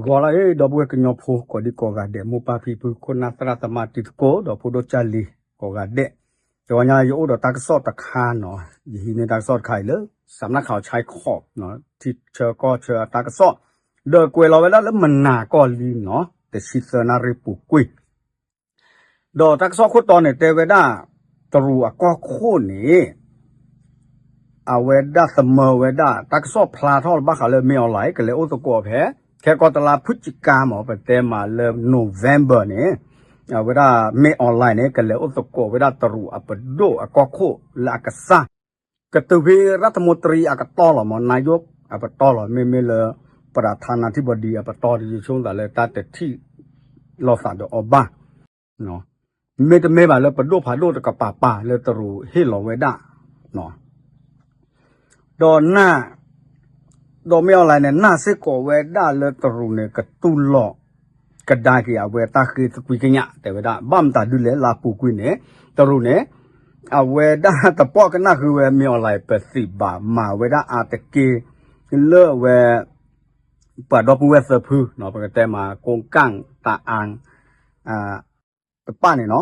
ဂီၤလၢအံၤ ဒီပုၢ်ဝဲၢ်ကညီဖိ ကိးဒံကိးဂၤဒဲး မိၢ်ပၢ်ဖံဖု ခိၣ်နၢ်သရၣ်သမါတံၤသကိး ဒီးဖိဒိၣ်ကၢ်လံၤကိးဂၤဒဲး, တဂီၤညါယအိၣ်ဒီးတၢ်ကစီၣ်တခါနီၤ, ယဟံးန့ၢ်တၢ်ကစီၣ်တခါအံၤလၢ စးနၢ်ခးအီၤဆဲခီး ထံဆၢကီၢ်ဆၢအတၢ်ကစီၣ်, ဒီးကွဲးလီၤဝဲဒၣ်လၢမနၤကီၢ်လံနီၤ, တဆံသၢနၣ်ရံၣ်ပူၤကွံာ် ဒီးတၢ်ကစီၣ်ခိၣ်တီန့ၣ် တဲဝဲဒၣ် တရူးအကီၢ်ခိၣ်န့ၣ် အဝဲဒၣ်သမၢဝဲဒၣ် တၢ်ကစီၣ်ဖျါထီၣ်လၢဘၣ်ဃးလၢ မင်းအောင်လှိုင် ကလဲၤအိၣ်သကိးဖဲ ခဲကီတလါဖုစကါမး ပတဲမးလၢ November န့ၣ် အဝဲဒၣ် မင်းအောင်လှိုင် န့ၣ် ကလဲၤအိၣ်သကိးဝဲဒၣ်တရူးအပဒိၣ်အကီၢ်ခိၣ်လၢအကစၢ် ကတုၤဖဲရၢၣ်သမူတြံအကတီၢ်လီၤမး, နာယိၣ်အပတီၢ်လီၤ, မ့မ့ၢ်လၢ ပရးထါနါထံဘီဒံအပတီၢ် ယဆိကမိၣ်သးလၢတၢ်တထံၣ်လိာ်သးဒီးအီၤဘၣ် မ့တမ့ၢ်ဘၣ်လၢပဒိၣ်ဖးဒိၣ်တကပၤပၤလၢတရူးဟ့ၣ်လီၤဝဲဒၣ်, ဒီးနၢ်, ဒီးမင်းအောင်လှိုင် န့ၣ် နၢ်စ့ၢ်ကီးဝဲဒၣ်လၢတရူးန့ၣ် ကတူၢ်လိာ်ကဒါက့ၤအဝဲတၢ်ဃ့သကွံာ်ကညး တဲဝဲဒၣ် ဘၣ်မတၤဒ်လဲၣ် လၢအပူၤကွံာ်န့ၣ် တရူးန့ၣ် အဝဲဒၣ်တပီၣ်ကနၣ်ဃုာ်ဝဲ မင်းအောင်လှိုင် ပသံးဘၣ် မၤဝဲဒၣ်အါတက့ၢ် လၢအဝဲ ပှၤဒီပုၢ်ဝဲၢ်သၢဖု ပကတဲမး ကိကၣ်တအၣ် တပၣ်န့ၣ်နီၤ,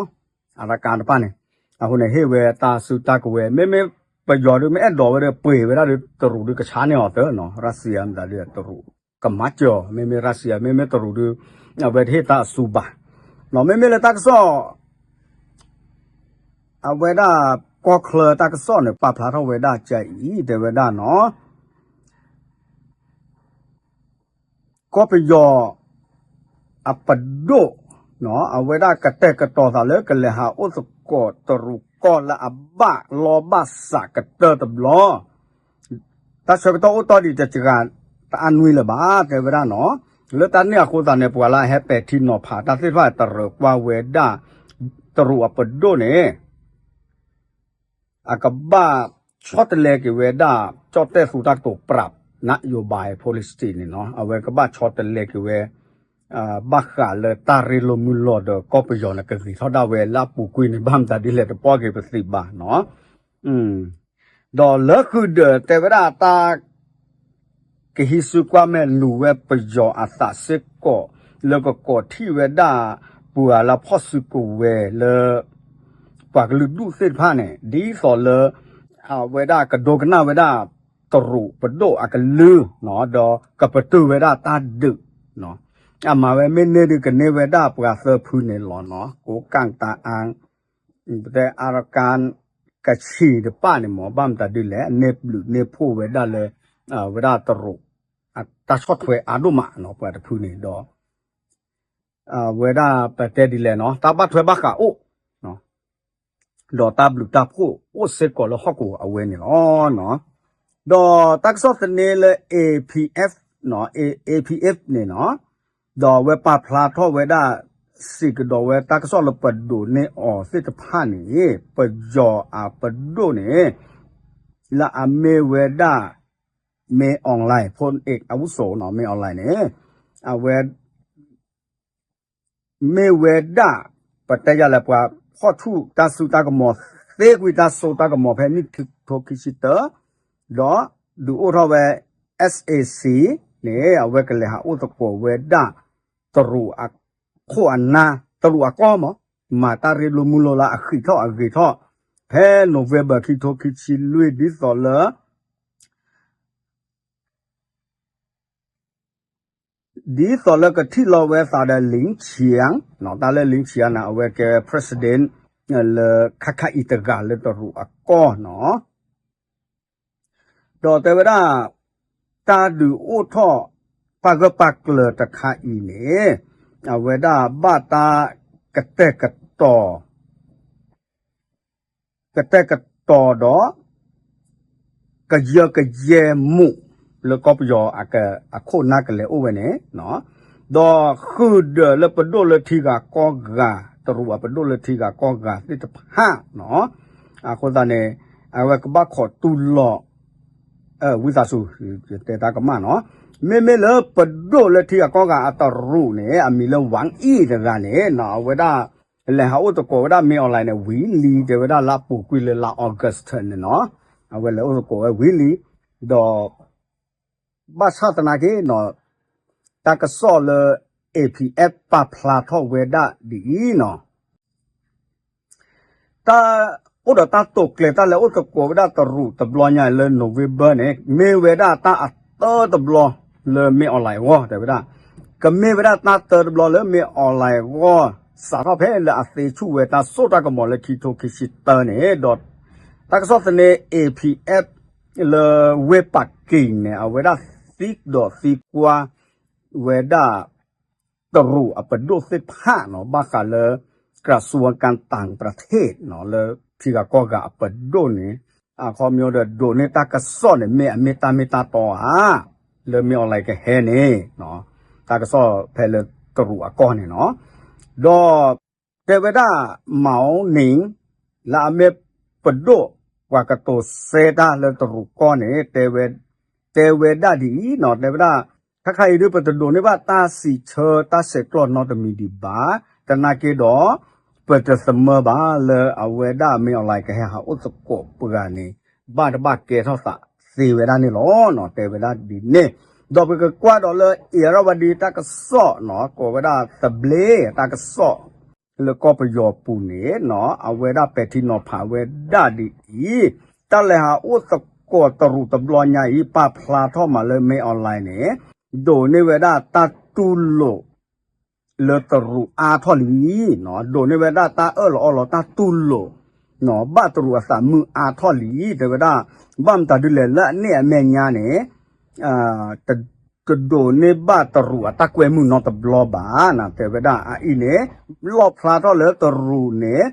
အရကၣ်တပၣ်န့ၣ်, အဃိန့ၣ် ဟ့ၣ်ဝဲတၢ်စုတၢ်ကဝဲၤ မ့မ့ၢ်ပယီၤဒုး မ့ၢ်အဲၣ်ဒိးဝဲဒီး ပှ့ၤဝဲဒၣ်ဒီး တရူးဒုးကဆါန့ၢ်အီၤသၢနီၤ, ရၢၣ်စံယါမတၤဒုး တရူးကမၤစၢၤအီၤ, မ့မ့ၢ်ရၢၣ်စံယါ မ့မ့ၢ်တရူးဒုး အဝဲတဟ့ၣ်တၢ်အစူၤဘၣ်, မ့မ့ၢ်လၢတၢ်ကစီၣ် အဝဲဒၣ်ကီၢ်ချၢတၢ်ကစီၣ်န့ၣ် ပာ်ဖျါထီၣ်ဝဲဒၣ်ကအံၤ တဲဝဲဒၣ်နီၤ ကီၢ်ပယီၤအပဒိၣ် အဝဲဒၣ်ကတဲာ်ကတီၤသးလၢကလဲၤဟးအိၣ်သကိးတရူးကီၢ်လၢအဘၣ်လီၢ်ဘၣ်စးကတၢၢ်တဘျီ တၢ်ဆၢကတီၢ်အိၣ်တ့ၢ်ဒံးတစှၤတအါနွံလၢၤဘၣ် တဲဝဲဒၣ်နီၤ, လၢတၢ်န့ၣ်အဃိသတးန့ၣ် ပှၤလၢအဟဲပဲာ်ထံနီၤဖးတၢ်သ့ၣ်တဖၣ်တရၢကွၢ်ဝဲဒၣ် တရူးအပဒိၣ်န့ၣ် အကဘၣ်ဆီတလဲက့ၤဝဲဒၣ် ကၠီၣ်တဲၣ်သူတၢ်ကတိၤပြး နၣ်ယိၤဘၣ် policy န့ၣ်နီၤ, အဝဲကဘၣ်ဆီတလဲက့ၤဝဲ ဘၣ်ဃးလၢတၢ်ရ့လိာ်မုာ်လိာ်ဒီးကီၢ်ပယီၤန့ၣ် ကဂ့ၤထီၣ်ဒၣ်ဝဲလၢအပူၤကွံာ်န့ၣ် ဘၣ်မတၤဒ်လဲၣ်တပီၢ်က့ၤပသံးဘၣ်နီၤ, ဒီးလၢဃုာ်ဒီးတဲဝဲဒၣ်တၢ် ကဟံးစုကွၢ်မဲာ်လူၤဝဲပယီၤအသးစ့ၢ်ကီး လၢကကိးထီၣ်ဝဲဒၣ် ပှၤလၢဖီၣ်စုကဝဲၤလၢ ပှၤကလုာ်ဒူၣ်သ့ၣ်တဖၣ်န့ၣ် ဒ်သိးလၢ အဝဲဒၣ်ကဒိကနၣ်ဝဲဒၣ် တရူးပဒိၣ်အကလုၢ် ဒီးကပတုာ်ဝဲဒၣ်တၢ်ဒုး အမၤဝဲမ့ၢ်န့ၢ်ဒုးကန့ၢ်ဝဲဒၣ်ပှၤသၢဖုန့ၣ်လီၤနီၤ, ကိးကၣ်တအၣ် ပတဲအရကၣ် ကဆံးတပၣ်န့ၣ်မ့ၢ် ဘၣ်မတၤဒ်လဲၣ် အန့ၢ်ဘျုးန့ၢ်ဖှိၣ်ဝဲဒၣ်လၢ ဝဲဒၣ်တရူး တၢ်ဆီၣ်ထွဲအါဒိၣ်မးနီၤ ပှၤတဖုန့ၣ်ဒီး ဝဲဒၣ်ပတဲဒ်လဲၣ်နီၤ တၢ်ဘၣ်ထွဲဘၣ်ဃးအိၣ် ဒီးတၢ်ဘျုးတၢ်ဖှိၣ်အိၣ်စ့ၢ်ကီးလၢဟီၣ်ကဝီၤအဝဲန့ၣ်လီၤ. ဒီးတၢ်ကစီၣ်သန့လၢ A P F, A P F န့ၣ်နီၤ, ဒီးအဝဲပာ်ဖျါထီၣ်ဝဲဒၣ် စံးကဒီးဝဲတၢ်ကစီၣ်လၢပဒိၣ်န့ၢ်အီၤသ့ၣ်တဖၣ်န့ၣ် ပယီၤအပဒိၣ်န့ၣ် လၢအမ့ၢ်ဝဲဒၣ် မင်းအောင်လှိုင် ဖိအ့ၣ်အဝုစိ မင်းအောင်လှိုင် န့ၣ် အဝဲ မ့ၢ်ဝဲဒၣ် ပတဲယၤလၢပှၤဖီၣ်ဆူၣ်တၢ်စိတၢ်ကမီၤ သ့ကွံာ်တၢ်စိတၢ်ကမီၤဖဲနံၣ်ခံကထိခံဆံတၢ, ဒီးဒုးအိၣ်ထီၣ်ဝဲ S A C န့ၣ် အဝဲကလဲၤဟးအိၣ်သကိးဝဲဒၣ် တရူးအခိၣ်အနၢ် တရူးအကီၢ်မး မၤတၢ်ရ့လိာ်မုာ်လိာ်လၢအဃံးထီၣ်အဂ့ၤထီၣ် ဖဲ November ခံကထိခံဆံလွံၢ် ဒ်သိးလၢ ဒ်သိးလၢကထံၣ်လိာ်ဝဲသးဒီး Li Qiang တၢ်လၢ Li Qiang န့ၣ် အဝဲကဲ president လၢ ခါခါအံၤ တဂၤလၢတရူးအကီၢ်နီၤ, ဒီးတဲဝဲဒၣ် တၢ်ဒုးအိၣ်ထီၣ် ပာ်ဂၢၢ်ပာ်ကျၢၤတခါအံၤန့ၣ် အဝဲဒၣ်ဘၣ်တၢ်ကတဲာ်ကတီၤ ကတဲာ်ကတီၤဒီး ကယၢကယဲမူး လၢကီၢ်ပယီၤအခိၣ်အနၢ်ကလဲၤအိၣ်ဝဲန့ၣ်, ဒီးဃုာ်ဒီးလၢပဒိၣ်လၢထံဂၤကီၢ်ဂၤ တရူးအပဒိၣ်လၢထံဂၤကီၢ်ဂၤသ့ၣ်တဖၣ်နီၤ, အဃိသတးန့ၣ် အဝဲကဘၣ်ခိးတူၢ်လိာ် ဝံသးစူၤ တဲတၢ်ကမၣ်နီၤ, မ့မ့ၢ်လၢပဒိၣ်လၢထံဂၤကီၢ်ဂၤအတရူးန့ၣ် အမံၤလၢ Wang Yi တဂၤန့ၣ် အဝဲဒၣ် လဲၤဟးအိၣ်သကိးဝဲဒၣ် မင်းအောင်လှိုင် န့ၣ် ဝံၤလံ တဲဝဲဒၣ်လၢအပူၤကွံာ်လၢလါ August န့ၣ်နီၤ, အဝဲလဲၤအိၣ်သကိးဝဲဝံၤလံ, ဒီး ဘၣ်ဆၣ်သနာ်က့နီၤ တၢ်ကစီၣ်လၢ A P F ပာ်ဖျါထီၣ်ဝဲဒၣ်ဒ်အံၤနီၤ. တၢ် အိၣ်ဒီးတၢ်တိာ်ကျဲၤတၢ်လၢအိၣ်သကိးဝဲဒၣ်တရူးတဘျီညါလၢ November န့ၣ် မ့ၢ်ဝဲဒၣ်တၢ်အတၢတဘျီလၢမ့ၢ် online အဂီၢ် တဲဝဲဒၣ်. ကမ့ၢ်ဝဲဒၣ်တၢ်တၢတဘျီလၢမ့ၢ် online အဂီၢ် စးထီၣ်ဖဲလၢအသ့ဆူၣ်ဝဲတၢ်စိတၢ်ကမီၤလၢခံထိခံဆံတၢန့ၣ်ဒီး တၢ်ကစီၣ်သန့ A P F လၢဝ့ၢ်ပာ်က့ၤန့ၣ် အဝဲဒၣ်သံကဒီးသံကွၢ်ဝဲဒၣ် တရူးအပဒိၣ်သ့ၣ်တဖၣ်နီၤ ဘၣ်ဃးလၢ ကရၢၡူဝ်ကၣ်တၢ်ပထ့ၣ်နီၤ လၢထံဂၤကီၢ်ဂၤအပဒိၣ်န့ၣ် အခီပညီဒီး ဒိးန့ၢ်တၢ်ကစီၣ်န့ၣ် မ့ၢ်အမ့ၢ်တၢ်မ့ၢ်တၢ်တီဧါ လၢမ့ၢ် online ကဟဲန့ၣ် တၢ်ကစီၣ်ဖဲလၢတရူးအကီၢ်န့ၣ်နီၤ. ဒီး တဲဝဲဒၣ် မၤအီနံၤ လၢအမ့ၢ်ပဒိၣ် ပှၤကတိၤစဲတၢ်လၢတရူးကီၢ်န့ၣ် တဲဝဲဒၣ်ဒ်အံၤနီၤ တဲဝဲဒၣ် ခါခါအံၤဒုး ပတဒိးန့ၢ်ဘၣ်တၢ်စံးဆၢတၢ်ဆဲးကျိးနီတမံၤဒံးဘၣ်. သနာ်က့ဒီး ပတသမၢဘၣ်လၢအဝဲဒၣ်မ့ၢ် online ကဟဲဟးအိၣ်သကိးပှၤန့ၣ် ဘၣ်တဘၣ်ကဲထီၣ်သးသ့ဝဲဒၣ်န့ၣ်လီၤ. တဲဝဲဒၣ်ဒ်န့ၣ် ဒီးပကကွၢ်ဒီးလၢ အ့ၤရၣ်ဝတံၤ တၢ်ကစီၣ်နီၤ ကိးဝဲဒၣ်သဘျ့တၢ်ကစီၣ် လၢကီၢ်ပယီၤပူၤန့ၣ်နီၤ အဝဲဒၣ်ပဲာ်ထံနီၤဖးဝဲဒၣ်ဒ်အံၤ တၢ်လဲၤဟးအိၣ်သကိးတရူးတဘျီညါအံၤ ပာ်ဖျါထီၣ်မးလၢမ့ၢ် online န့ၣ် ဒိးန့ၢ်ဝဲဒၣ်တၢ်တူၢ်လိာ် လၢတရူးအါထီၣ်လံ, ဒိးန့ၢ်ဝဲဒၣ်တၢ်အၢၣ်လီၤအီလီၤတၢ်တူၢ်လိာ် ဘၣ်တရူးအသးမုာ်အါထီၣ်လံ တဲဝဲဒၣ်, ဘၣ်မတၤဒ်လဲၣ် လၢအန့ၣ်အမဲာ်ညါန့ၣ် တဒိးန့ၢ်ဘၣ်တရူးအတၢ်ကွဲမုာ်နီတဘျီဘၣ် တဲဝဲဒၣ်. အအံၤန့ၣ် လီၣ်ဖျါထီၣ်လၢတရူးန့ၣ်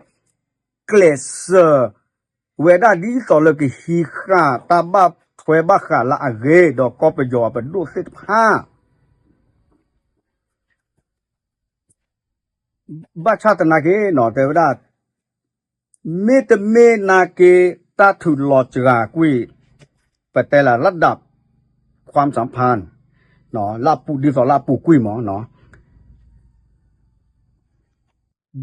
ကျဲးစၢးဝဲဒၣ်ဒ်သိးလၢကဟံးဃာ်တၢ်ဘၣ်ထွဲဘၣ်ဃးလၢအဂ့ၤ ဒီးကီၢ်ပယီၤအပဒိၣ်သ့ၣ်တဖၣ် ဘၣ်ဆၣ်သနာ်က့နီၤ တဲဝဲဒၣ်, မ့တမ့ၢ်သနာ်က့ တၢ်ထုးလီၤစှၤကွံာ် ပတဲလၢ ระดับความสัมพันธ์ လၢအပူၤဒ်သိးလၢအပူၤကွံာ်မး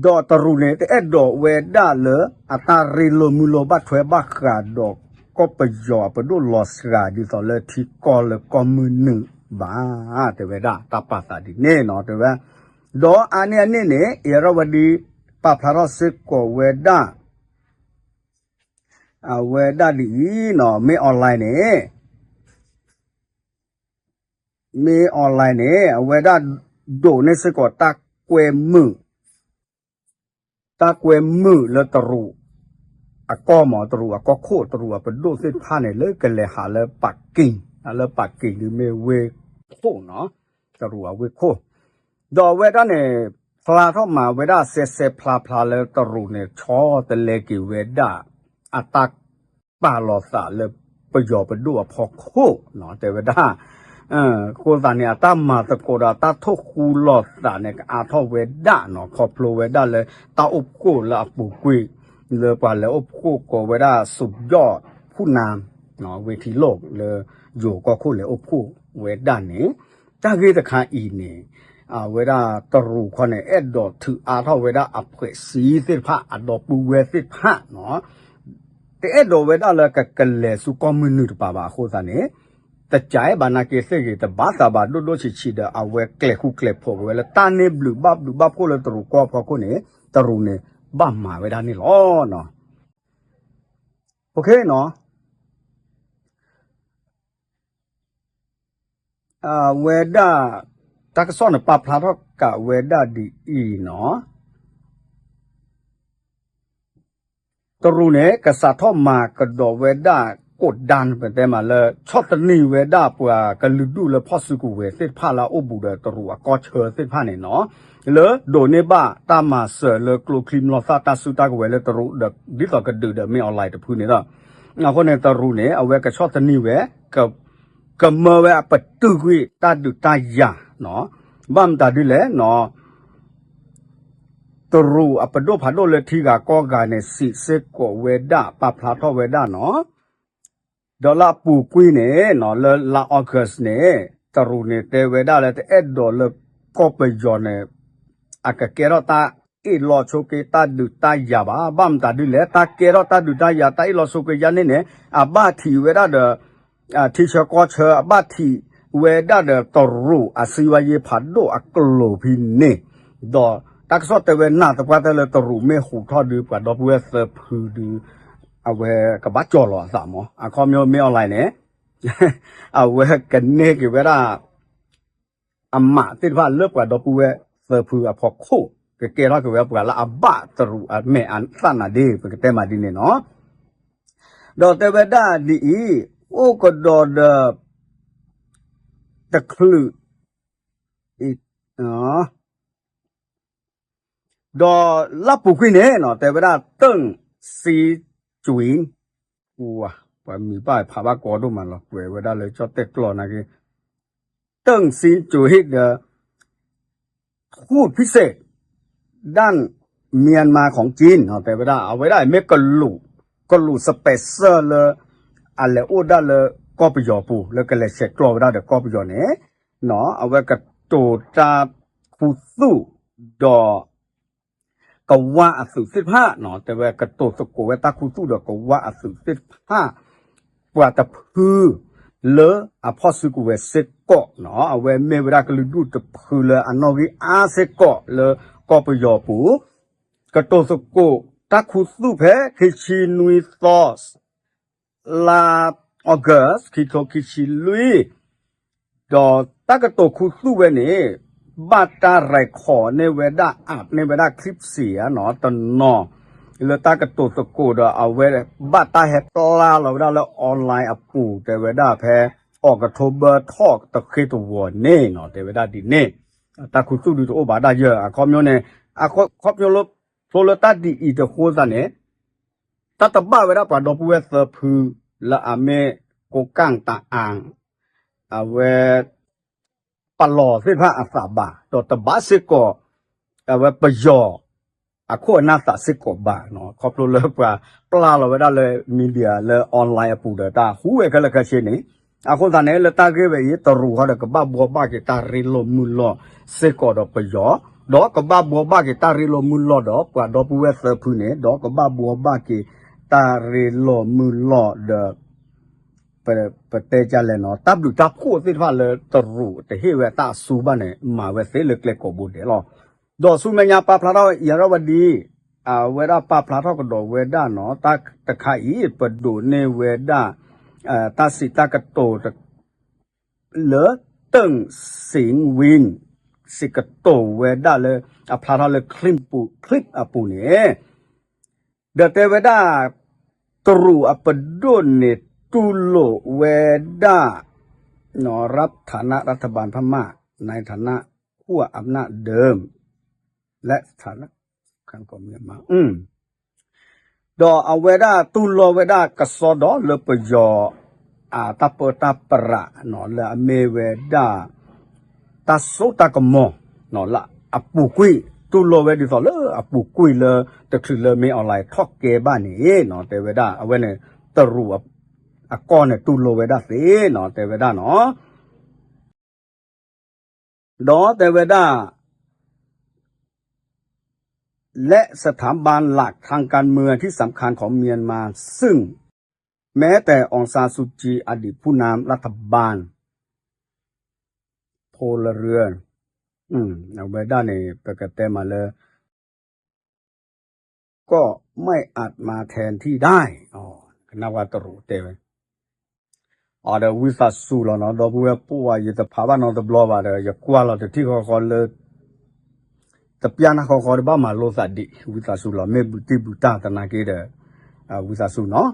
ဒီးတရူးန့ၣ် တအဲၣ်ဒိးဝဲဒၣ်လၢအတၢ်ရ့လိာ်မုာ်လိာ်ဘၣ်ထွဲဘၣ်ဃးဒီးကီၢ်ပယီၤအပဒိၣ်လီၤစှၤဒ်သိးလၢထံကီၢ်လၢကီၢ်မုၢ်နုာ်ဘၣ် တဲဝဲဒၣ် တၢ်ပာ်သးဒ်န့ၣ်နီၤ တဲဝဲ. ဒီးအါန့ၢ်အန့ၣ်န့ၣ် အ့ၤရၣ်ဝတံၤ ပာ်ဖျါထီၣ်စ့ၢ်ကီးဝဲဒၣ် အဝဲဒၣ်ဒ်အံၤနီၤ မ့ၢ် online န့ၣ် မ့ၢ် online န့ၣ် အဝဲဒၣ်ဒိးန့ၢ်စ့ၢ်ကီးတၢ်ကွဲမုာ် တၢ်ကွဲမုာ်လၢတရူးအကီၢ်မး တရူးအကီၢ်ခိၣ် တရူးအပဒိၣ်သ့ၣ်တဖၣ်န့ၣ် လၢကလဲၤဟးလၢပာ်က့ၤ လၢပာ်က့ၤဒ်မ့ၢ်ဝ့ၢ်ခိၣ်နီၤ တရူးအဝ့ၢ်ခိၣ် ဒီးအဝဲဒၣ်န့ၣ် ဖျါထီၣ်မးဝဲဒၣ်စဲးစဲးဖျါဖျါလၢတရူးန့ၣ် ဆီတလဲက့ၤဝဲဒၣ် အတၢ်ပာ်လီၤသးလၢပယီၤပဒိၣ်အဖီခိၣ်နီၤ တဲဝဲဒၣ်. အဃိသတးန့ၣ် အတၢ်မၤသကိးဒီးတၢ်ထိၣ်ဃူလီၤသးန့ၣ် ကအါထီၣ်ဝဲဒၣ်နီၤ ခီဖျိဝဲဒၣ်လၢ တၢ်အိၣ်ဖှိၣ်လၢအပူၤကွံာ် လၢပှၤလဲၤအိၣ်ဖှိၣ်ကိးဝဲဒၣ် စူးယီၣ်ဖူၣ်နၤ ဝ့ၢ်ထံလိၣ်လၢယိၤကီၢ်ခိၣ်လဲၤအိၣ်ဖှိၣ်ဝဲဒၣ်န့ၣ် တၢ်ဂ့ၢ်တခါအံၤန့ၣ် အဝဲဒၣ်တရူးခီန့ၣ် အဲၣ်ဒိးထုးအါထီၣ်ဝဲဒၣ်အဖှဲးစ့သ့ၣ်တဖၣ် အဒီပုၢ်ဝဲၢ်သ့ၣ်တဖၣ်နီၤ တအဲၣ်ဒိးဝဲဒၣ်လၢကကလဲၤဆူကီၢ်မုၢ်နုာ်တပၤဘၣ်အဃိသတးန့ၣ် တကးဘၣ်နာ်က့သ့ၣ်ဂ့ၤ တဘၣ်သးဘၣ်ဒိၣ်ဒိၣ်ဆံးဆံးဒီး အဝဲကျဲၤဃူကျဲၤဖိးက့ၤဝဲလၢတၢ်န့ၢ်ဘျုးဘၣ်ဘျုးဘၣ်ဖှိၣ်လၢတရူးကီၢ်ဖီခိၣ်န့ၣ် တရူးန့ၣ် ဘၣ်မၤဝဲဒၣ်န့ၣ်လီၤ. အဝဲဒၣ် တၢ်ကစီၣ်န့ၣ် ပာ်ဖျါထီၣ်ကးဝဲဒၣ်ဒ်အံၤနီၤ တရူးန့ၣ် ကစးထီၣ်မၤကဒီးဝဲဒၣ် ကိးဒၣ် ပတဲမးလၢ ဆီၣ်သနံးဝဲဒၣ်ပှၤကလုာ်ဒူၣ်လၢဖီၣ်စုကဝဲၤသ့ၣ်တဖၣ်လၢအအိၣ်ဘူးဒီးတရူးအကီၢ်ဆၢသ့ၣ်တဖၣ်န့ၣ်နီၤ လၢဒိးန့ၢ်ဘၣ်တၢ်မၤစၢၤလၢကျိချံမျိာ်သၣ်တၢ်စုတၢ်ကဝဲၤလၢတရူးဒီး ဒ်သိးကဒုးဒီးမ့ၢ် online တဖုန့ၣ်လီၤ. အဃိန့ၣ် တရူးန့ၣ် အဝဲကဆီၣ်သနံးဝဲ ကမၢဝဲအပတုာ်ကွံာ်တၢ်ဒုးတၢ်ယၤ ဘၣ်မတၤဒ်လဲၣ် တရူးအပဒိၣ်ဖးဒိၣ်လၢထံဂၤကီၢ်ဂၤန့ၣ် စံးစ့ၢ်ကီးဝဲဒၣ် ပာ်ဖျါထီၣ်ဝဲဒၣ်နီၤ ဒီးလၢအပူၤကွံာ်န့ၣ် လၢလါ August န့ၣ် တရူးန့ၣ် တဲဝဲဒၣ်လၢတအဲၣ်ဒိးလၢကီၢ်ပယီၤန့ၣ် အကကဲထီၣ်တၢ်အ့ၣ်လိာ်ဆိးက့တၢ်ဒုးတၢ်ယၤဘၣ်. ဘၣ်မတၤဒ်လဲၣ် တၢ်ကဲထီၣ်တၢ်ဒုးတၢ်ယၤ တၢ်အ့ၣ်လိာ်ဆိးက့ယါန့ၣ်န့ၣ် အဘၣ်ထံးဝဲဒၣ်ဒီး ထံဆၢကီၢ်ဆၢ အဘၣ်ထံး ဝဲဒၣ်ဒီးတရူးအစံးဝဲယဲဖးဒိၣ်အကျိၤဖဲန့ၣ်, ဒီးတၢ်ကစီၣ်တဲဝဲနၢ်သပှၢ်တၢၢ်လၢတရူးမ့ၢ်ဟူးထီၣ်ဒုးပှၤဒီပုၢ်ဝဲၢ်သၢဖုဒုး, အဝဲကဘၣ်ကၠီၤလီၤအသးမး အခီပညီမ့ၢ် online န့ၣ်, အဝဲကန့ၢ်က့ၤဝဲဒၣ် အမးသ့ၣ်တဖၣ်လၢပှၤဒီပုၢ်ဝဲၢ်သၢဖုအဖီခိၣ် ကကဲထီၣ်က့ၤဝဲပှၤလၢအဘၣ်တရူးအမဲာ်အသၣ်နၤဒ့ ပကတဲမးဒ်န့ၣ်နီၤ. ဒီးတဲဝဲဒၣ်ဒ်အံၤ, အိၣ်ကဒီးဒီး တချုး ဒီးလၢပူၤကွံာ်န့ၣ်နီၤ တဲဝဲဒၣ်တၢၣ်စ့ကွံ, ပှၤမံၤဘၣ်ဖးဘၣ်ကီဒိၣ်မးလီၤ ကွဲးဝဲဒၣ်လၢကၠီၣ်တဲၣ်ကျီၢ်နာ်က့, တၢၣ်စ့ကွံဒီး ทูตพิเศษ ด้านเมียนมาของจีน တဲဝဲဒၣ် အဝဲဒၣ်မ့ၢ်ကလူး ကလူး special လၢ အလဲၤအိၣ်ဒၣ်လၢကီၢ်ပယီၤပူၤ လၢကလဲၤဆဲးကျိးဝဲဒၣ်ဒီးကီၢ်ပယီၤန့ၣ်, အဝဲကတိၤတၢ်ခူသူၣ်ဒီး ကဝၢ်အသုးသ့ၣ်တဖၣ်, တဲဝဲကတိၤသကိးဝဲတၢ်ခူသူၣ်ဒီးကဝၢ်အသုးသ့ၣ်တဖၣ် ပှၤတဖု လၢအဖီၣ်စုကဝဲၤစ့ၢ်ကီးနီၤ, အဝဲမ့ၢ်ဝဲဒၣ်ကလုာ်ဒူၣ်တဖုလၢအနီၣ်ဂံၢ်အါစ့ၢ်ကီးလၢကီၢ်ပယီၤပူၤ, ကတိၤသကိးတၢ်ခူသူၣ်ဖဲခံဆံနွံသီ လါ August ခံထိခံဆံလွံၢ်, ဒီးတၢ်ကတိၤခူသူၣ်ဝဲန့ၣ် ဘၣ်တၢ် record န့ၢ်ဝဲဒၣ် အးန့ၢ်ဝဲဒၣ် clip စံးဧါနီၤ တနီၤ လၢတၢ်ကတိၤသကိးဒီးအဝဲ ဘၣ်တၢ်ဟဲပျၢ်လီၤဝဲဒၣ်လၢ online အပူၤ တဲဝဲဒၣ်ဖဲ October ထီၣ်တဃ့တဝီၤန့ၣ်နီၤ တဲဝဲဒၣ်ဒ်န့ၣ်, တၢ်ခူသူၣ်ဒုးတအိၣ်ဘၣ်ဒၣ်ယဲၢ် အခီပညီန့ၣ်, အခီပညီလၢ ဖျိလၢတၢ်ဒ်အံၤတဃိသတးန့ၣ် တၢ်တဘၣ်ဝဲဒၣ်ပှၤဒီပုၢ်ဝဲၢ်သၢဖု လၢအမ့ၢ်ကိးကၣ်တအၣ် အဝဲ ပလီၢ်သ့ၣ်တဖၣ်အသးဘၣ်, ဒီးတဘၣ်စ့ၢ်ကီး အဝဲပယီၤ အခိၣ်အနၢ်သးစ့ၢ်ကီးဘၣ်, ခီဖျိလၢပှၤပျၢ်လီၤဝဲဒၣ်လၢ media လၢ online အပူၤဒီးတၢ်ဟူးဝဲခဲလၢာ်ခဲဆ့န့ၣ်, အဃိသတးန့ၣ် လၢတၢ်ဂ့ၢ်ဝဲအံၤ တရူးဟီဒီးကဘၣ်ဘှီဘၣ်က့ၤတၢ်ရ့လိာ်မုာ်လိာ်စ့ၢ်ကီးဒီးပယီၤ, ဒီးကဘၣ်ဘှီဘၣ်က့ၤတၢ်ရ့လိာ်မုာ်လိာ်ဒီးပှၤဒီပုၢ်ဝဲၢ်သၢဖုန့ၣ်, ဒီးကဘၣ်ဘှီဘၣ်က့ၤတၢ်ရ့လိာ်မုာ်လိာ်ဒီး ပတဲကလဲၣ်နီၤ တၢ်ဘျုးတၢ်ဖှိၣ်သ့ၣ်တဖၣ်လၢတရူးတဟ့ၣ်ဝဲတၢ်အစူဘၣ်န့ၣ် မၤဝဲသ့လၢကျဲကိးဘိဒဲးလီၤ. ဒီးဆူမဲာ်ညါပာ်ဖျါထီၣ် အံၤရၣ်ဝဒံ အဝဲဒၣ်ပာ်ဖျါထီၣ်ကဒီးဝဲဒၣ်နီၤ တၢ်တခါအံၤ ပဒိးန့ၢ်ဝဲဒၣ် တၢ်စံးတၢ်ကတိၤ လၢ တၢၣ်စ့ကွံ စံးကတိၤဝဲဒၣ်လၢ အဖျါထီၣ်လၢ clip အပူၤန့ၣ် ဒီးတဲဝဲဒၣ် တရူးအပဒိၣ်န့ၣ် တူၢ်လိာ်ဝဲဒၣ် รับฐานะรัฐบาลพม่า ในฐานะขั้วอำนาจเดิม และสถานะ ဒီးအဝဲဒၣ်တူၢ်လိာ်ဝဲဒၣ်ကစီဒီလၢပယီၤ အတၢ်ပၢတၢ်ပြး လၢအမ့ၢ်ဝဲဒၣ် တၢ်စိတၢ်ကမီၤ လၢအပူၤကွံာ် တူၢ်လိာ်ဝဲဒ်သိးလၢအပူၤကွံာ်လၢ တချုးလၢမ့ၢ် online ထီၣ်ကဲဘၣ်န့ၣ် တဲဝဲဒၣ် အဝဲန့ၣ် တရူးအကီၢ်န့ၣ် တူၢ်လိာ်ဝဲဒၣ်သ့နီၤ တဲဝဲဒၣ်နီၤ ဒီးတဲဝဲဒၣ် และสถาบันหลักทางการเมืองที่สำคัญของเมียนมา ซึ่งแม้แต่องซานซูจี อดีตผู้นำรัฐบาล พลเรือน အဝဲဒၣ်န့ၣ် ပကတဲမးလၢ ก็ไม่อาจมาแทนที่ได้ ကနၣ်ဝဲတရူးတဲဝဲ အဒီးဝံသးစူၤလီၤနီၤ ဒီပုၢ်ဝဲၢ်ပှၢ် ယတဖးဘၣ်နီတဘျီဘၣ်ဒီး ယကွၢ်လီၤတထံၣ်ဃီဃီလၢ တပျၢ်နၢ်ဃီဃီတဘၣ်မၤလိသးဒံး ဝံသးစူၤလီၤ မ့ၢ်ဘူးတံၢ်ဘူးတၢ်သနာ်က့ဒီး ဝံသးစူၤနီၤ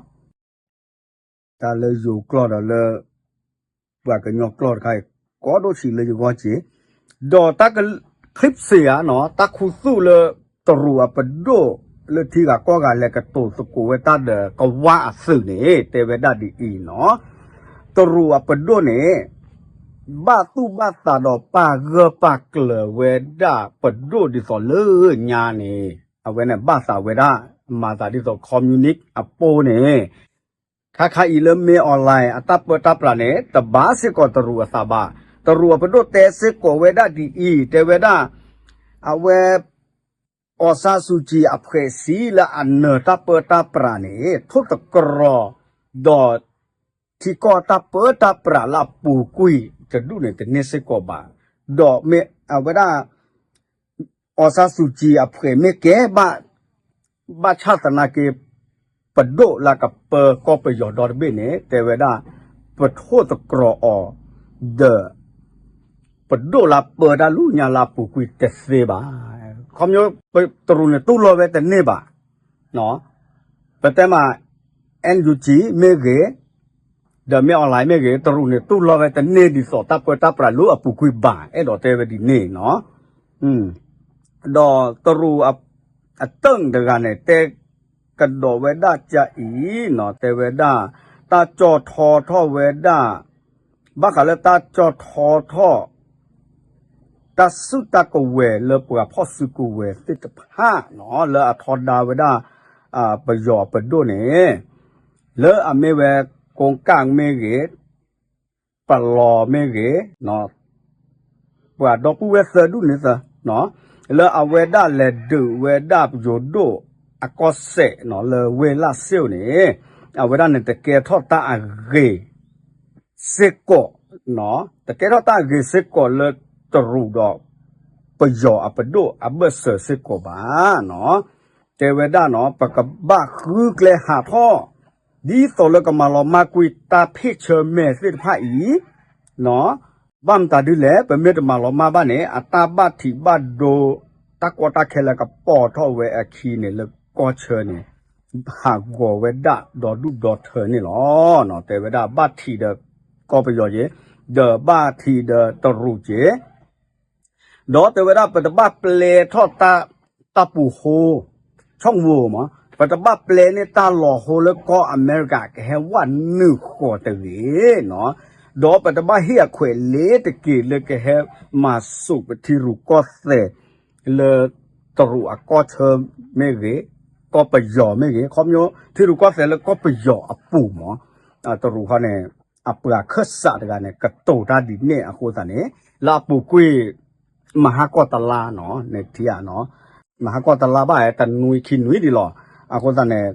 တၢ်လၢယိၤကျိာ်ဒီးလၢ ပှၤကညီကျိာ်တခါအံၤ ကီဒိၣ်ဆံးလၢယဂီၢ်က့ၤ ဒီးတၢ်က clip စ့ၢ်ဧါနီၤ တၢ်ခူသူၣ်လၢ တရူးအပဒိၣ်လၢထံဂၤကီၢ်ဂၤလဲၤကတိၤသကိးဝဲတၢ်ဒီးကဝၢ်အသုးန့ၣ် တဲဝဲဒၣ်ဒ်အံၤနီၤ တရူးအပဒိၣ်န့ၣ် ဘၣ်သူၣ်ဘၣ်သးဒီးပာ်ဂၢၢ်ပာ်ကျၢၤဝဲဒၣ်ပဒိၣ်ဒ်သိးလၢညါန့ၣ် အဝဲန့ၣ်ဘၣ်သးဝဲဒၣ် မၤသးဒ်သိး communist အပူၤန့ၣ် ခါခါအံၤလၢမ့ၢ် online အတၢ်ပၢတၢ်ပြးန့ၣ် တဘၣ်စ့ၢ်ကီးတရူးအသးဘၣ်. တရူးအပဒိၣ်တဲစ့ၢ်ကီးဝဲဒၣ်ဒ်အံၤ တဲဝဲဒၣ် အဝဲ အောင်ဆန်းစုကြည် အဖွဲ့အစည်း လၢအနၢၤတၢ်ပၢတၢ်ပြးန့ၣ် ထိၣ်သတြီၤ ဒီး ထံကီၢ်တၢ်ပၢတၢ်ပြးလၢအပူၤကွံာ် တဒူၣ်န့ၣ်တန့ၢ်စ့ၢ်ကီးဘၣ်. ဒီးမ့ၢ်အဝဲဒၣ် အီစါစူၤကံအဖှဲးမ့ၢ်ကဲဘၣ် ဘၣ်ဆၣ်သနာ်က့ ပဒိၣ်လၢကပၢကီၢ်ပယီၤဒီတဘ့ၣ်န့ၣ် တဲဝဲဒၣ် ပထိၣ်သတြီၤအီၤ ဒီး ပဒိၣ်လၢပၢတၢ်လၢညါလၢအပူၤကွံာ်တသ့ဘၣ်. ခီဖျိ တရူးန့ၣ်တူၢ်လိာ်ဝဲတန့ၢ်ဘၣ်. ပတဲမး NUG မ့ၢ်ဂ့ၤ ဒီးမ့ၢ် online မ့ၢ်ဂ့ၤ တရူးန့ၣ် တူၢ်လိာ်ဝဲတန့ၢ်ဒ်သိးတၢ်ပၢတၢ်ပြးလၢအပူၤကွံာ်ဘၣ် အဲၣ်ဒိးတဲဝဲဒ်န့ၣ်နီၤ. ဒီးတရူးအ အတၢၢ်တဂၤန့ၣ် တဲကဒီးဝဲဒၣ်ကၠါအံၤနီၤ တဲဝဲဒၣ် တၢ်ကၠီၣ်ထီထီၣ်ဝဲဒၣ် ဘၣ်ဃးလၢတၢ်ကၠီၣ်ထီထီၣ် တၢ်စုတၢ်ကဝဲၤလၢပှၤဖီၣ်စုကဝဲၤသ့ၣ်တဖၣ်နီၤ လၢအထီဒါဝဲဒၣ် ပယီၤပဒိၣ်န့ၣ် လၢအမ့ၢ်ဝဲ ကိကၣ်မ့ၢ်ဂ့ၤ ပလီၤမ့ၢ်ဂ့ၤ ပှၤဒီပုၢ်ဝဲၢ်သၢဒူၣ်န့ၣ်သၢ လၢအဝဲဒၣ်လဲၤဒုးဝဲဒၣ်ပယိၤဒိၣ်အကီၢ်စဲၣ်နီၤ လၢဝ့ၢ်လၢ်စ့ၣ်န့ၣ် အဝဲဒၣ်န့ၣ်တကဲထီၣ်တၢ်အဂ့ၤစ့ၢ်ကီး တကဲထီၣ်တၢ်အဂ့ၤစ့ၢ်ကီးလၢတရူးဒီး ပယီၤအပဒိၣ်အဘၢၣ်စၢၤစ့ၢ်ကီးဘၣ်နီၤ. တဲဝဲဒၣ်နီၤ ပကဘၣ်ဃုကျဲဟးထီၣ် ဒ်သိးလၢကမၤလီၤမၢ်ကွံာ်တၢ်ဖ့ၣ်ဆၢမဲာ်သ့ၣ်တဖၣ်အံၤ ဘၣ်မတၤဒ်လဲၣ် ပမ့ၢ်တမၤလီၤမၢ်ဘၣ်န့ၣ် အတၢ်ဘၣ်ထံးဘၣ်ဒိ တၢ်ကီတၢ်ခဲလၢကပိာ်ထီၣ်ဝဲအခံန့ၣ် လၢကီၢ်ဆၢန့ၣ် ဟးဂီၤဝဲဒၣ်ဒီဒူၣ်ဒီထၢန့ၣ်လီၤ. တဲဝဲဒၣ်ဘၣ်ထံးဒီးကီၢ်ပယီၤက့ၤ ဒီးဘၣ်ထံးဒီးတရူးက့ၤ ဒီးတဲဝဲဒၣ်ပတဘၣ်ပျဲထီၣ်တၢ် တၢ်ပူၤဟိ ဆီၣ်ဝိၤမး ပတဘၣ်ပျဲန့ၢ်တၢ်လီၤဟိလၢကီၢ်အမဲရကၤကဟဲဝဲနုာ်ဃီၤတဂ့ၤနီၤ. ဒီးပတဘၣ်ဟ့ၣ်အခွဲးလ့ၤတက့ၢ်လၢကဟဲမၤစူးပထံရူၢ်ကီၢ်သဲး လၢတရူးအကီၢ်ဆၢမ့ၢ်ဂ့ၤ ကီၢ်ပယီၤမ့ၢ်ဂ့ၤ ခီဖျိထံရူၢ်ကီၢ်သဲးလၢကီၢ်ပယီၤအပူၤမး တရူးဃီန့ၣ် အပှၤခၢၣ်စးတဂၤန့ၣ် ကတိၤတၢ်ဒ်န့ၣ်အဃိသတးန့ၣ် လၢအပူၤကွံာ် မဟါကီၢ်တလါနီၤ နထံၣ်ဧါနီၤ မဟါကီၢ်တလါဘၣ် တနွံခံနွံဒ်လီၤ. အဃိသတးန့ၣ်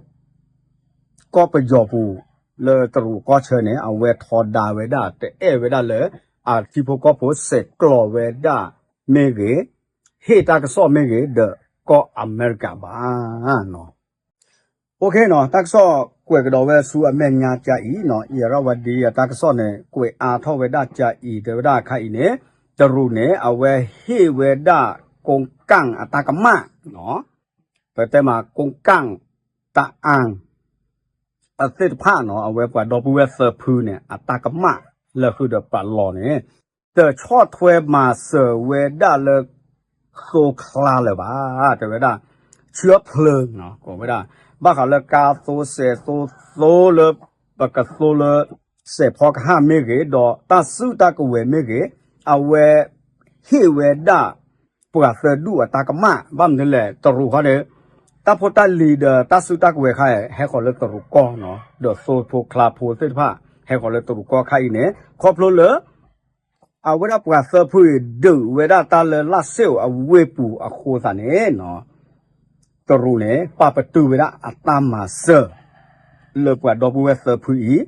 ကီၢ်ပယီၤပူၤ လၢတရူးကီၢ်ဆၢန့ၣ် အဝဲထီဒါဝဲဒၣ် တအဲၣ်ဝဲဒၣ်လၢ အထံဖိကီၢ်ဖိဆဲးကျိးဝဲဒၣ်မ့ၢ်ဂ့ၤ ဟ့ၣ်တၢ်ကစီၣ်မ့ၢ်ဂ့ၤ ဒီးကီၢ်အမဲရကၤဘၣ်နီၤ. အိၣ်ခ့နီၤ တၢ်ကစီၣ်ကွဲးကဒီးဝဲဆူအမဲာ်ညါကၠါအံၤနီၤ အံၤရၣ်ဝါဒံအတၢ်ကစီၣ်န့ၣ် ကွဲးအါထီၣ်ဝဲဒၣ်ကၠါအံၤ တဲဝဲဒၣ်အခါအံၤန့ၣ် တရူးန့ၣ် အဝဲဟ့ၣ်ဝဲဒၣ် ကိကၣ်အတၢ်ကမၣ်နီၤ ပတဲမး ကိကၣ် တအၣ် အသ့ၣ်တဖၣ်နီၤ အဝဲပှၤဒီပုၢ်ဝဲၢ်သၢဖုန့ၣ် အတၢ်ကမၣ်လၢဃုာ်ဒီးပာ်လီၤန့ၣ် တဆီၣ်ထွဲမၤစၢၤဝဲဒၣ်လၢ သိချါလၢၤဘၣ် တဲဝဲဒၣ် ဆှၢဖျၢၣ်နီၤ ကိးဝဲဒၣ် ဘၣ်ဃးလၢကါသိစဲးသိသိလၢ ပကသိလၢ စဲးဖီကဟၣ်မ့ၢ်ဂ့ၤ ဒီးတၢ်စုတၢ်ကဝဲၤမ့ၢ်ဂ့ၤ အဝဲ ဟ့ၣ်ဝဲဒၣ် ပှၤသၢဒူၣ်အတၢ်ကမၣ် ဘၣ်မနုၤလဲၣ် တရူးခီန့ၣ် တၢ်ဖိတၢ်လံၤဒီးတၢ်စုတၢ်ကဝဲၤခါ ဟဲဃီၤလၢတရူးကီၢ်နီၤ ဒီးသိဖိချါဖိသ့ၣ်တဖၣ် ဟဲဃီၤလၢတရူးကီၢ်ခါအံၤန့ၣ် ခီဖျိလၢ အဝဲဒၣ်ပှၤသၢဖုအံၤ ဒုးဝဲဒၣ်တၢ်လၢလၢ်စ့ၣ်အဝ့ၢ်ပူၤအဃိသတးန့ၣ်နီၤ တရူးန့ၣ် ပာ်ပတုာ်ဝဲဒၣ်အတၢ်မၤစၢၤ လၢပှၤဒီပုၢ်ဝဲၢ်သၢဖုအံၤ, ဒီး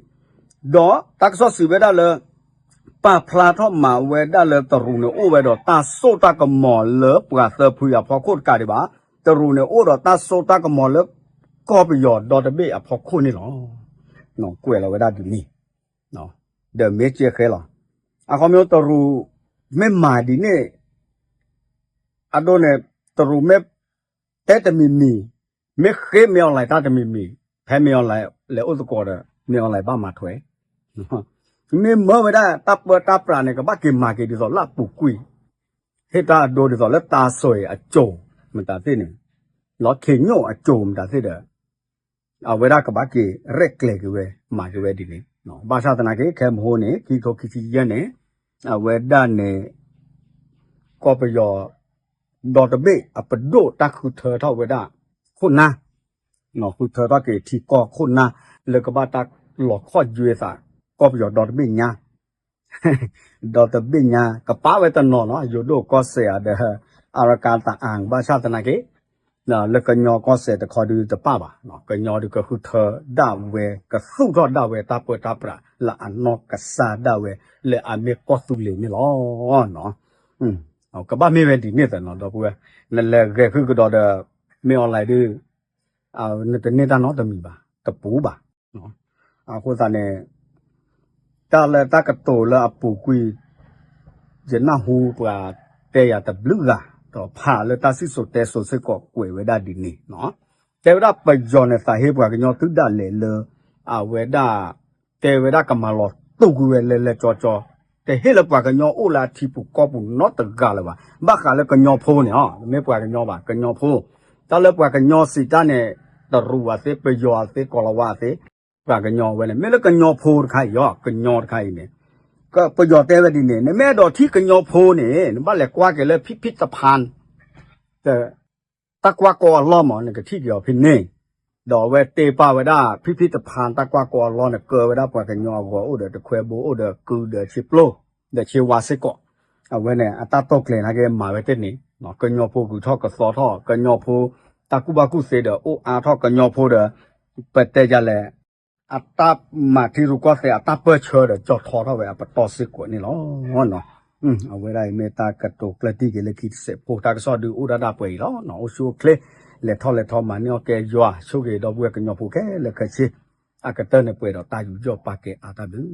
တၢ်ကစီၣ်စံးဝဲဒၣ်လၢ ပာ်ဖျါထီၣ်မၤဝဲဒၣ်လၢတရူးန့ၣ် အိၣ်ဝဲဒီးတၢ်စိတၢ်ကမီၤလၢပှၤသၢဖုအံၤအဖီခိၣ်တကးဒံးဘၣ်, တရူးန့ၣ်အိၣ်ဒီးတၢ်စိတၢ်ကမီၤလၢ ကီၢ်ပယီၤဒီတဘ့ၣ်အဖီခိၣ်န့ၣ်လီၤ. ကွဲးလီၤဝဲဒၣ်ဒ်န့ၣ် ဒီးမ့ၢ်ကဲဃဲလီၤ. အခီပညီတရူး မ့ၢ်မၤဒ်န့ၣ် အဒိန့ၣ် တရူးမ့ၢ်တဲတမံၤမံၤ, မ့ၢ်ဃ့မ့ၢ်အီၤလဲၤတၢ်တမံၤမံၤ, ဖဲမ့ၢ်အီၤလဲၤအိၣ်သကိးဒီး မ့ၢ်အီၤလဲၤဘၣ်မၤထွဲ, မ့ၢ်မၢဝဲဒၣ်တၢ်ပၢတၢ်ပြးန့ၣ် ကဘၣ်က့ၤမၤက့ၤဒ်သိးလၢအပူၤကွံာ်, ဟ့ၣ်တၢ်အဒိဒ်သိးလၢတၢ်စိၤအစိၤမတၤသ့ၣ်န့ၣ်, လီၤခ့ညိၣ်အစိၤမတၤသ့ၣ်ဒီး အဝဲဒၣ်ကဘၣ်က့ၤရဲၣ်ကျဲၤက့ၤဝဲ မၤက့ၤဝဲဒ်န့ၣ်, ဘၣ်ဆၣ်သနာ်က့ ခဲမဟိန့ၣ် ခံကထိခံဆံယဲၢ်န့ၣ် အဝဲဒၣ်န့ၣ် ကီၢ်ပယီၤ ဒီတဘ့ၣ်အပဒိၣ်တၢ်ဃုထၢထီၣ်ဝဲဒၣ် ခိၣ်နၢ်, ဃုထၢထီၣ်က့ၤထံကီၢ်ခိၣ်နၢ် လၢကဘၣ်တၢ်လီၤခီၣ်ယွဲသး ကီၢ်ပယီၤဒီတဘ့ၣ်ညါ ဒီတဘ့ၣ်ညါ ကပာ်ဝဲတနီၤနီၤ ယိၤဒိၣ်ကီၢ်စဲၣ်ဧါဒီး အရကၤတအၣ် ဘၣ်ဆၣ်သနာ်က့ လၢကညီကီၢ်စဲၣ်တခီဒုးတပၣ်ဘၣ်, ကညီဒုးကဃုထၢဒၣ်ဝဲ ကသူၣ်ထီၣ်ဒၣ်ဝဲတၢ်ပၢတၢ်ပြး လၢအနီၢ်ကစၢ်ဒၣ်ဝဲ လၢအမ့ၢ်ကီၢ်သူလ့ၤန့ၣ်လီၤ. ကဘၣ်မ့ၢ်ဝဲဒ်န့ၣ်သ့နီၤ ဒီပုၢ်ဝဲၢ်, နလဲၤဂဲၤဃုာ်ကဒီးဒီး မ့ၢ် online ဒုး နတန့ၢ်တၢ်နီတမံၤဘၣ်, တပူၤဘၣ်. အဃိသတးန့ၣ် တၢ်လၢတၢ်ကတိၤလၢအပူၤကွံာ် ယနၢ်ဟူပှၤတဲယၤတဘျုးဂၤ, ဒီးဖးလၢတၢ်စံၣ်စိၤတဲစိၤစ့ၢ်ကီးကွဲးဝဲဒၣ်ဒ်န့ၣ်, တဲဝဲဒၣ်ပယီၤန့ၣ်သးဟ့ပှၤကညီတုၤဒၣ်လဲာ်လၢ အဝဲဒၣ် တဲဝဲဒၣ်ကမၤလီၤတူာ်ကွံာ်ဝဲလဲၤလဲၤကၠီကၠီ, တဟ့ၣ်လၢပှၤကညီအိၣ်လၢအထံပူၤကီၢ်ပူၤနီတဂၤလၢၤဘၣ်. ဘၣ်ဃးလၢကညီဖိန့ၣ် တမ့ၢ်ပှၤကညီဘၣ် ကညီဖိ, တၢ်လၢပှၤကညီစံးတၢ်န့ၣ် တရူးအသ့ ပယီၤအသ့ ကီၤလၤဝါအသ့ ပှၤကညီဝဲန့ၣ် မ့ၢ်လၢကညီဖိတခါအံၤ ကညီတခါအံၤန့ၣ် ပယီၤတဲဝဲဒ်န့ၣ် နမ့ၢ်အဲၣ်ဒိးထံၣ်ကညီဖိန့ၣ် နဘၣ်လဲၤကွၢ်က့ၤလၢ ဖံဖံတဖၣ် တၢ်ကွၢ်ကီအလီၢ်မး နကထံၣ်က့ၤအီၤဖဲန့ၣ်, ဒီးအဝဲတ့ပာ်ဝဲဒၣ် ဖံဖံတဖၣ်တၢ်ကွၢ်ကီအလီၢ်န့ၣ် ကၢဝဲဒၣ်ပှၤကညီအဂီၤအိၣ်ဒီးတခွဲဘိ အိၣ်ဒီးကုဒီးဆ့ပျိ ဒီးဆ့ဝါစ့ၢ်ကီး, အဝဲန့ၣ် အတၢ်တိာ်ကျဲၤနာ်က့မၤဝဲတန့ၢ်, ကညီဖိဂုၤထီၣ်ကသီထီၣ် ကညီဖိ တၢ်ကူၣ်ဘၣ်ကူၣ်သ့ဒီးအိၣ်အါထီၣ် ကညီဖိဒီး ပတဲယၤလဲၣ် အတၢ်မၤထံရူၢ်ကီၢ်သဲးအတၢ်ပၢၢ်ဆၢဒီး ကၠီထီထီၣ်ဝဲအပတီၢ်စ့ၢ်ကီးန့ၣ်လီၤ. အဝဲဒၣ်အံၤမ့ၢ်တၢ်ကတိၤကျၢၢ်တံၢ်က့ၤလၢခံတစဲးဖိ တၢ်ကစီၣ်ဒုးအိၣ်ဒၣ်ဒၣ်ပှဲၤအံၤလီၤ. အိၣ်ဆူၣ်အိၣ်ချ့ လဲၤထီၣ်လဲၤထီမၤန့ၢ်အီၣ်ကဲယွၤ ဆိၣ်ဂ့ၤဒီပုၢ်ဝဲၢ်ကညီဖိခဲလၢာ်ခဲဆ့ အကတၢၢ်န့ၣ်ပှဲၤဒီးတၢ်ယူးယီၣ်ပာ်ကဲအါတၢ်ဘျုး